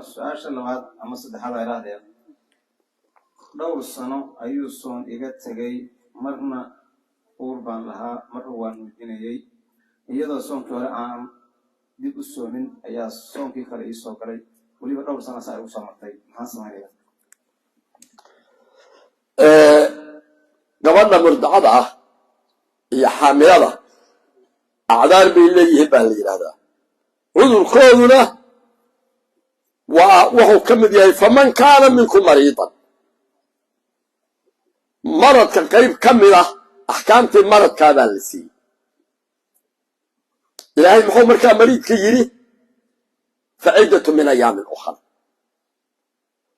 Su-aasha labaad ama saddexaad ay idhaahdeen, dhowr sano ayuu soon iga tegay. Marna uur baan lahaa, marna waan nuujinayay. Iyadoo soonkii hore aan dib u soomin ayaa soonkii kale ii soo galay. Weliba dhowr sano saa igu soo martay. Maxaan samaynaya? Gabadha murdacada ah iyo xaamilada acdaar bay leeyihiin baa la yidhahdaa. Cudurkooduna waa wuxuu ka mid yahay faman kaana minkum mariidan, maradka qayb ka mid ah axkaamtii maradkaabaa la siiyey. Ilaahay muxuu markaa mariidka yidhi? Faciddatu min ayaamin ukhar.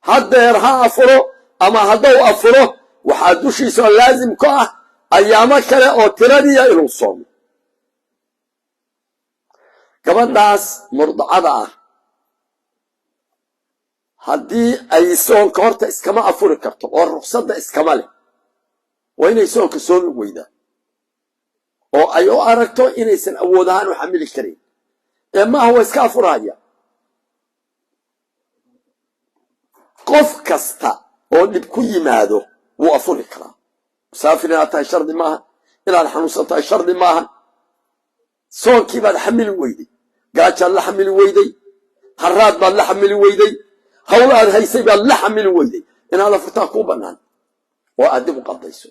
Haddeer ha afuro ama hadduu afuro, waxaa dushiisa oo laazim ku ah ayaamo kale oo tiradiya inuu soomo. Gabadhaas murdacada ah haddii ay soonka horta iskama afuri karto oo ruqsadda iskama leh, waa inay soonka soomi weydaa oo ay u aragto inaysan awood ahaan u xamili karin. Ee maaha waa iska afuraya. Qof kasta oo dhib ku yimaado wuu afuri karaa. Musaafir inaad tahay shardi maaha, inaad xanuunsan tahay shardi maaha. Soonkii baad xamili weyday, gaajaad la xamili weyday, haraad baad la xamili weyday, hawl aad haysay baad la xamili weyday, inaad afurtaa kuu bannaan oo aad dib u qadayso.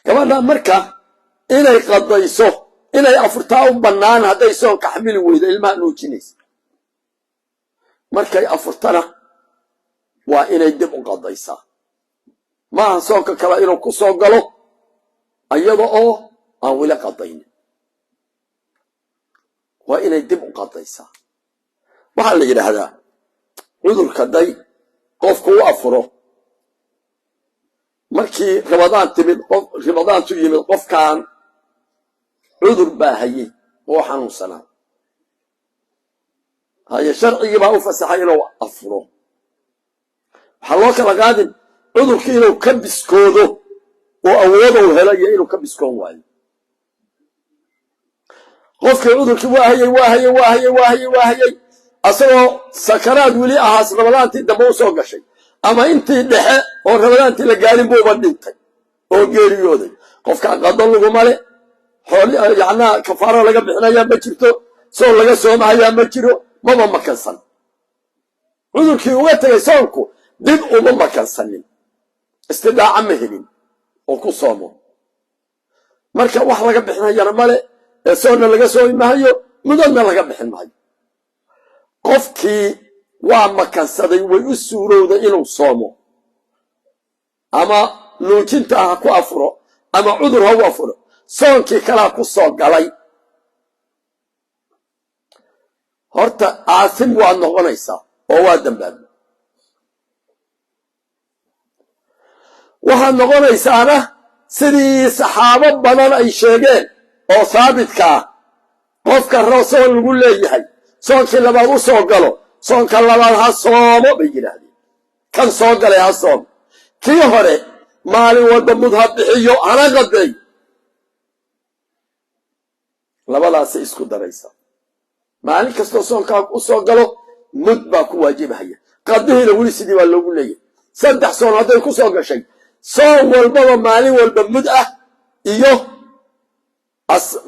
Gabadha marka inay qadayso, inay afurtaa u bannaan hadday soonka xamili weydo ilmaha nuujinaysa. Markay afurtana waa inay dib u qadaysaa. Maaha soonka kale inuu ku soo galo iyada oo aan weli qadaynin, waa inay dib u qadaysaa. Waxaa la yidhaahdaa cudurka day qofku u afuro markii ramadaan timid, qof ramadaantu yimid, qofkan cudur baa hayey oo xanuunsanaa haye, sharcigii baa u fasaxay inuu afuro. Waxaa loo kala qaadin cudurkii inuu ka biskoodo oo awoodou helo iyo inuu ka biskoon waayo. Qofkii cudurkii waa hayey, waa hayey, waa hayey, waa hayey, waa hayey, asagoo sakaraad weli ahaas ramadaantii dambe u soo gashay, ama intii dhexe oo ramadaantii la gaarin buuba dhintay oo geeriyooday. Qofkaa qado laguma le, yacnaa kafaaro laga bixinayaa ma jirto, soon laga soomahayaa ma jiro, maba makansan. Cudurkii uga tegay soonku dib uma makansanin, istidaaca ma helin oo ku soomo. Marka wax laga bixinayana male, ee soonna laga soomi mahayo, mudadna laga bixin mahayo. Qofkii waa makansaday, way u suurowday inuu soomo, ama nuujinta ha ku afuro ama cudur ha u afuro, soonkii kalaa ku soo galay. Horta aasim waad noqonaysaa oo waa dambaabay. Waxaad noqonaysaana sidii saxaabo badan ay sheegeen oo haabitka ah, qofka soon lagu leeyahay soonkii labaad u soo galo, soonka labaad ha soomo bay yidhaahdeen. Kan soo galay ha soomo, kii hore maalin walba mud ha bixiyo hana qadeeyo. Labadaasay isku daraysaa. Maalin kastoo soonkaa u soo galo mud baa ku waajibahaya, qadihiina weli sidii baa loogu leeyahay. Saddex soon hadday ku soo gashay, soon walbaba maalin walba mud ah iyo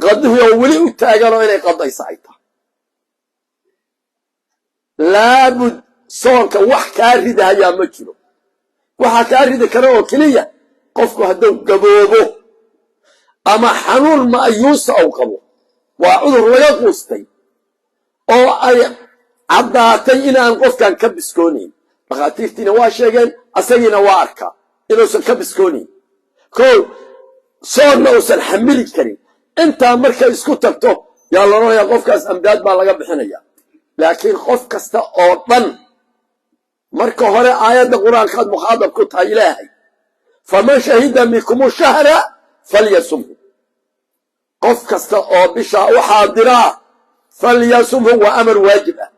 qadihii oo weli u taaganoo inay qadaysa ay tahay. Laabud soonka wax kaa ridahayaa ma jiro. Waxaa kaa ridi kara oo keliya qofku hadduu gaboobo ama xanuun ma'yuusa uu qabo, waa cudur laga quustay oo ay caddaatay inaan qofkan ka biskoonayn. Dhakhaatiirtiina waa sheegeen, asagiina waa arkaa inuusan ka biskoonayn, kow soonna uusan xamili karin. Intaa markay isku tagto yaa la odhanayaa qofkaas amdaad baa laga bixinaya. Laakiin qof kasta oo dhan marka hore aayadda qur-aankaad mukhaadab ku tahay ilaahay, faman shahida minkumu shahra falyasumhu. Qof kasta oo bishaa u xaadiraa falyasumhu, waa amar waajib ah.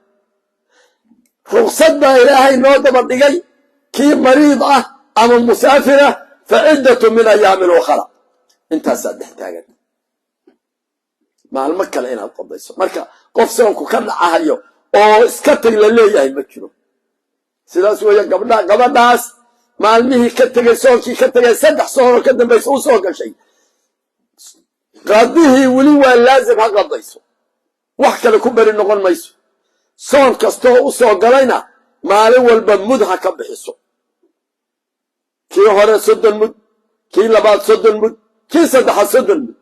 Ruqsad baa ilaahay noo daba dhigay kii mariid ah ama musaafir ah, fa ciddatu min ayaamin ukhra. Intaasaad dhex taagan maalmo kale inaad qadayso. Marka qof soonku ka dhacahayo Oo iska tag la leeyahay ma jiro. Sidaas weeye. Gabdha, gabadhaas maalmihii ka tegey, soonkii ka tegay, 3 soonoo ka dambaysa u soo gashay, qadihii weli waa laazim, ha qadayso. Wax kale ku beri noqon mayso. Soon kastoo u soo galayna maalin walba mud ha ka bixiso. Kii hore 30 mud, kii labaad 30 mud, kii saddexaad 30 mud.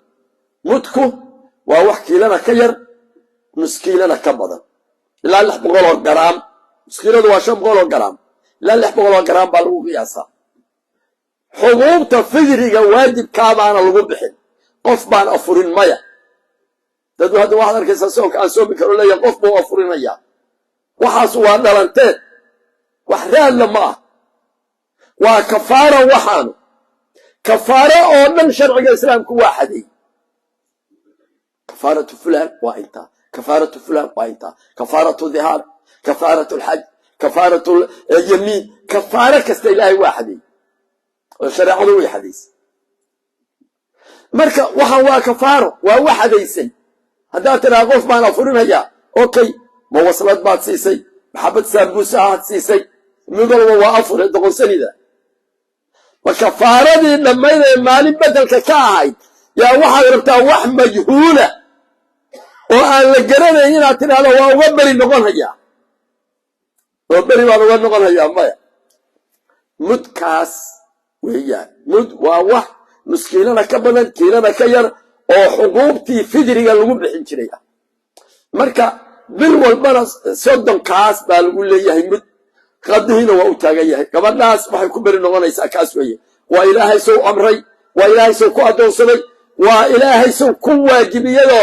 Mudku waa wax kiilana ka yar, nus kiilana ka badan, ilaa 600 oo garaam. Nuskiiladu waa 500 oo garaam, ilaa 600 oo garaam baa lagu qiyaasaa. Xubuubta fidriga waajibkaabaana lagu bixin. Qof baan afurin maya. Dad hadda waxaad arkaysaa soonka aan soomi karo leeyahay, qof buu afurinayaa. Waxaas waa dhalanteed, wax raadla ma ah, waa kafaaro. Waxaanu kafaaro oo dhan sharciga islaamku waa xadeey. Kafaaratu fulan waa intaa, kafaaratu fulan waa intaa, kafaaratu dhihaar, kafaaratu alxaj, kafaaratu yamiin, kafaaro kasta ilaahay waa xadeey oo shareecadu way xadaysay. Marka waxaan waa kafaaro, waa wax xadaysay. Haddaad tidhaha qof baan afurinayaa, okay, ma waslad baad siisay? Maxabad saambuusa aad siisay? Mid walba waa afure doqonsanida. Ma kafaaradii dhammayd ee maalin bedelka ka ahayd yaa waxaad rabtaa wax majhuula oo aan la garanayn inaad tidhahdo waa uga beri noqonhayaa oo beri baan uga noqonhayaa? Maya, mudkaas weeyaan. Mud waa wax nus kiilana ka badan, kiilana ka yar, oo xuquuqtii fidriga lagu bixin jiray ah. Marka bil walbana 30kaas baa lagu leeyahay mud, qadihiina waa u taagan yahay. Gabadhaas waxay ku beri noqonaysaa kaas weeye. Waa Ilaahay sow amray, waa Ilaahay sow ku addoonsaday, waa Ilaahay sow ku waajibiyadoo.